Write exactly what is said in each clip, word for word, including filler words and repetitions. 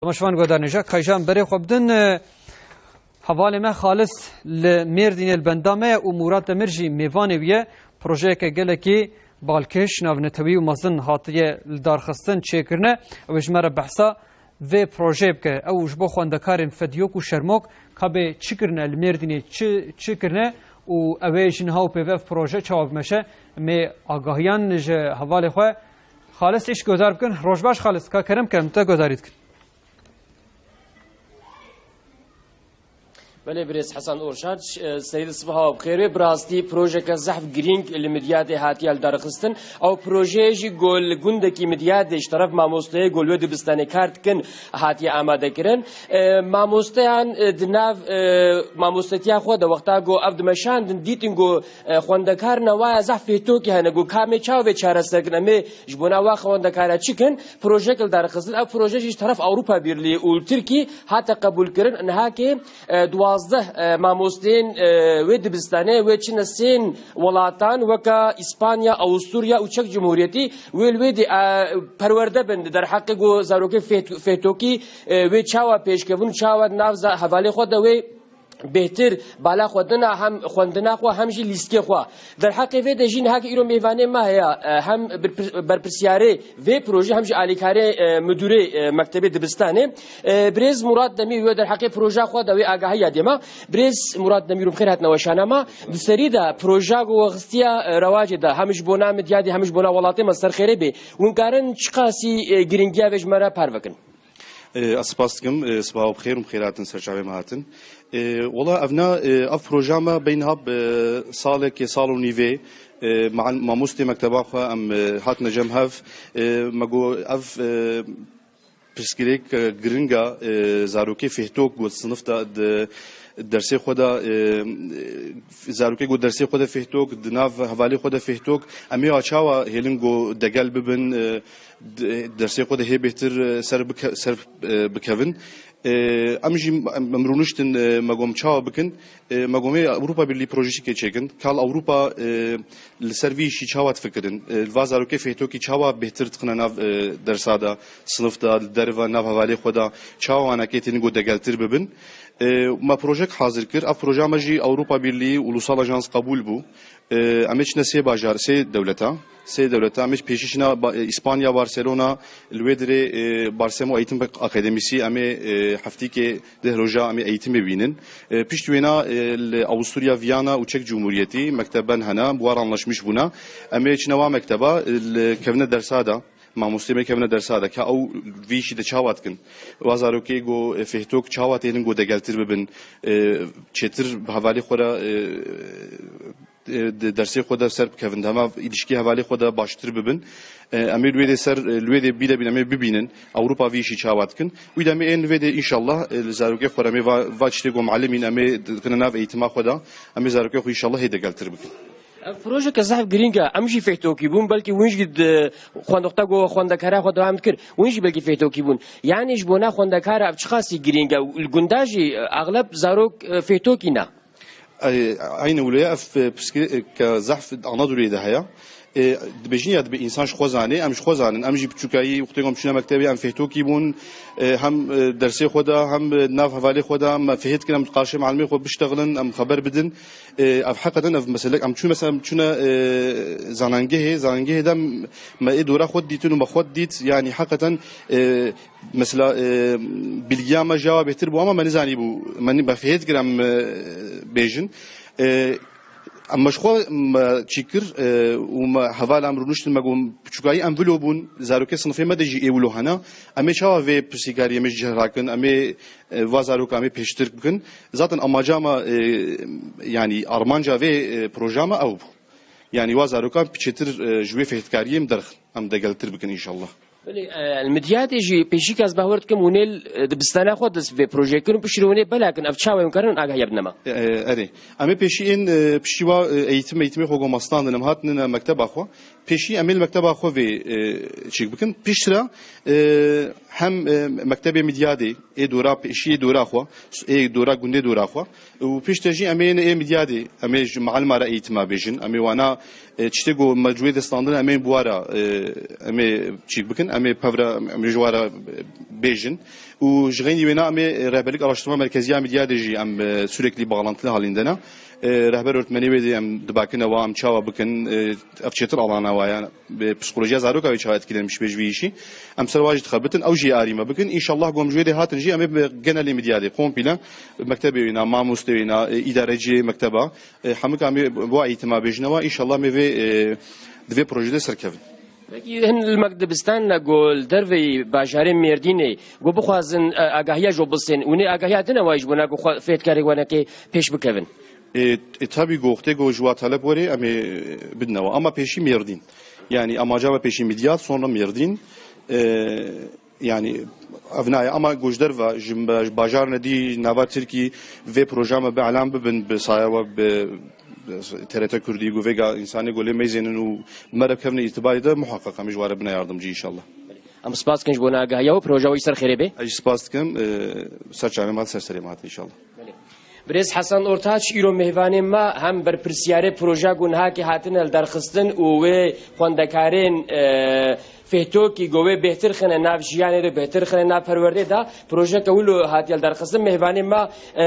Temaşevan guhdarên hêja, kayjan berê xwe bidin, e, hevalê me Xalis li Mêrdînê li benda me ye û Mûrat Demir jî mêvanê wî ye. Projeyeke gelekî balkêş, navnetewî û mezin hatiye li darxistin, çêkirine. Ew ê ji me re behsa vê projeyê bike. Ew ji bo xwendekarên Fedyok û Şermok ka bê çi kirine li Mêrdînê, çi, çi kirine û ew ê ji niha û pê ve ev proje çawa bimeşe? Em ê agahiyan ji hevalê xwe Xalis îş guhdar bikin. Roj baş Xalis, ka kerem ke em te guhdarî dikin. Belê, birêz Hesen Orşan, ş-, e, serî de sibaha we bi xêr be. Bi rastî projeke zehf girîng li Midyadê hatiye lidarxistin. Ew projeyê jî ku li gundekî Midyadê ji teref mamosteyê ku li wê dibistanê kar dikin hatiye amadekirin. E, mamosteyan, e, di nav, e, mamostetiya xwe de wexta ku ev dimeşandin, dîtin ku, e, xwendekar ne waya zehf fêhtokî hene, ku ka em ê çawa vê çareser kin, em ê ji bona wa xwendekara çi kin, projeyek li dar xistin. Ev proje jî ji teref Ewropa Birlî û li Tirkî hate qebûlkirin. Nihakê, e, duwazdeh, e, mamosteyên, e, wê dibistanê, wê çine sên welatan, weke Îspanya, Awusturya û Çek Cumhuriyetî, wê li wê dê, e, perwerde bin, di derheqê ku zarokê fêt-, fêhtokî, e, wê çawa pêşkevin û çawa di nav za-, hevalê xwe de wê bêhtir bala xwe dina, hem xwendina xwe hem jî lîstikê xwe. Derheqê vê de jî niha ki îro mêvanê me heye, e, hem birpir-, berpirsiyarê vê projê hem jî alîkarê, e, midûrê, e, mektebê dibistanê. E, birêz Murat Demîr wê derheqê proja xwe de wê agahiya dê me. Birêz Murat Demîr, bi xêr hatina weşana me. Di serî de proja ku we xistiya, e, rewacê de hem ji bona Midyadê hem ji bona welatê me ser xêrê bê. Hûn karin çiqasî, e, girîngiya vê ji me re parve kin? E, ez spas dikim, e, sibaha bi xêr û bi xêr hatin ser çavê me hatin. E, wela ev na, e, ev proja me beynha bi salekê, sal û nîvê, e, ma-, mamostê mekteba xwe em, e, hatine cem hev. E, me got ev, e, pirsgirêk, e, giring e, e, zarokê fêhtok got sinif de di dersê xwe de, e, e, zarokê got dersê xwe de fêhtok, di nav hevalê xwe de fêhtok, em ê a çawa hêlin got degel bibin, e, d-, dersê xwe de hê bêhtir, e, ser bike-, ser, e, bikevin. E, em jî em, em rûniştin, e, me got em çawa bikin. E, me got em ê Ewropa Birlî projeyekê çêkin. Kal Ewropa, e, li ser vî îşî çawa difikirin? E, li va zarokê fêhtokî çawa bêhtir dixine nav, e, dersa de, sinif de, li derve, nav hevalê xwe de, çawa wan ê tênin got degeltir bibin? E, me projek hazir kir. Ev proja me jî Ewropa Birlî û Ulusal Ajans qebûl bû. E, em ê çine sê bajar, sê dewleta. Sê dewleta. Em ê pêşî çine ba-, e, Îspanya, Barcelona, li wê dirê, e, Barcelona Eğitim Akademisi, em ê, e, heftîkê deh roja em ê eğitimê bînin. E, pişt wêna, e, li Avusturya, Viyana û Çek Cumhuriyetî mekteben hene, bi wan anlaşmiş bûne. Em ê çine wa mekteba, e, li kevine dersa de, mamostê me kevine dersa de, ka ew vî işî de çawa dikin. Wa zarokê got, e, fêhtok çawa tênin got degeltir bibin, e, çêtir bi hevalê xwe re, e, e, di dersê xwe de ser bikevin, dema îlişkî hevalê xwe de baştir bibin. E, em ê li wê dê ser, e, li wê dê bîle bîn, em ê bibînin. Ewropa vî işî çawa dikin. Wî de em ê ên li vê dê înşallah, e, li zarokê xwe re em ê va, va tiştê ku muallimîn em ê dikine nav eğitima xwe de. Em ê zarokê xwe înşallah hê degeltir bikin. Ev projeke zehf girîng e. Em jî fêhtokî bûn. Belkî hûn jî di xwendoxta ku xwendekara xwe dewam dikir. Hûn jî belkî fêhtokî bûn. Yani ji bona xwendekara ev çiqasî girîng e. Li gunda jî, e, axleb zarok, e, fêhtokî ne. Ey, eyni wilo ye, ev, e, pirsgirêk, e, ke zehf Anadoluyê de heye. E, dibêjin ya dibê însan ji xwe zanê, em ji xwe zanin. Em jî piçûkayî wextê ku em çûne mektebê, em fêhtokî bûn. E, hem, e, dersê xwe de, hem, e, nav hevalê xwe de, em fêhêt kirin, em qarşê mealimê xwe biştexilin, em xeber bidin. E, ev heqeten ev meselek, em çû mesela, em çûne, e, zanangehê, zanangehê de me ê dora xwe dîtin û me xwe dît, yani heqeten, e, Mesela, e, bilgiya me ji ya bêhtir bû, ama me nizanîbû. Me nî-, me fêhêt kir em, e, bêjin. E, em me ji xwe me çî kir, e, û me heval em rûniştin, me got, piçûkayî em vilo bûn, zarokê sinifê me de jî ê wilo hene. Em ê çawa vê pirsîkariyê me ji cih rakin, em ê, e, va zaroka em ê pêştir bikin. Zaten amaca me, e, yanî armanca vê, e, proja me ew bû. Yanî wa zarokan piçêtir, e, ji wê fêhitkariyê em derxin, em degeltir bikin înşallah. Belê, e, li Midyadê jî pêşî ke ez bawer dikim hûn ê, e, dibistana xwe dest vê projeyê kirin û piştre hûn ê belakin ev çawa hûn karin agahiya bidine me. E, e, erê. Em ê pêşî ên, e, piştî wa, e, eğitim, eğitimê xwe ku em standin em hatinin, e, mekteba xwe. Pêşî em ê li mekteba xwe vê, e, çêk bikin. Piştre, e, hem, e, mektebê Midyadê ê dora pêşî ê dora xwe, ê dora gundê dora xwe. Û piştre jî em ê ên ê Midyadê, em ê ji mualima re eğitima bêjin. Em ê wana, e, tiştê ku me ji wê de standin, em ê bi wa re, e, em ê çîk bikin, em ê pevre, em ê ji wa re, e, bêjin. û ji xeynî wêna em ê rehberlik araştırma merkeziya medya de jî em, e, sürekli bağlantılı halinde ne. E, rehber öğretmenê wê de em dibakine wa em çawa bikin, e, ev çêtir alana wa ya, e, psikolojiya zaroka wê çawa etkilenmiş be ji vî işî. Em ser wa jî dixebitin, ew jî arî me bikin. Înşallah gom ji wê de hatin jî em ê bi genelê medya de, komple mektebê wêna, mamostê wêna, e, îdareciyê mekteba, e, hemika em ê bi wa eğitima bêjine wa, înşallah em ê vê, e, di vê projede serkevin. Pekî hin li Mekdibistan ne ku li derveyî bajarê Mêrdînê ku bixwazin, e, agahiya jo bisên, hûn ê agahiya dine wa ji bona ku xwe fêtkerê wenekê pêş bikevin? E, e, tabii ku wextê ku ji wa talep were em ê bidine wa. Ama pêşî Mêrdîn. Yani amaca ve pêşî Midyat, sonra Mêrdîn. E, yani ev nayê. Ama ku ji derve ji, ji bajarine dî nava Tirkî vê proja me bi elan bibin bi saya we bi T R T Kurdî ku vêga însanê ku lê meyzênin û me re bikevine îtibarê de muhaqqaq em ê ji wa re bine yardimcî înşallah. Em spas dikin ji bona agahiya û proja we jî ser xêrê bê. Ez jî spas dikim, e, ser çavê me hat, ser serê me hat înşallah. Birêz Hesen Ortaç, îro mêvanê me hem berpirsiyarê proja ku niha ke hatine li derxistin û wê xwendekarên, e, Fêhtokî ku wê bêhtir xine nav jiyanê de, bêhtir xine nav perwerdê de, projeke wilo hatiye li derxistin. Mêvanê me, e,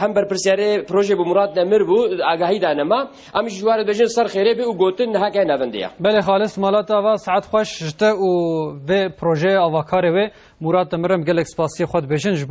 hem berpirsiyarê projê bû Murat Demir bû, agahî dane me. Em jî ji we re dibêjin ser xêrê bê û gotin niha ke navendê ye. Belê Xalis, mala te ava, saet xweş ji te û vê projeyê avakarê wê. Murat Demir, em gelek spasiyê xwe dibêjin ji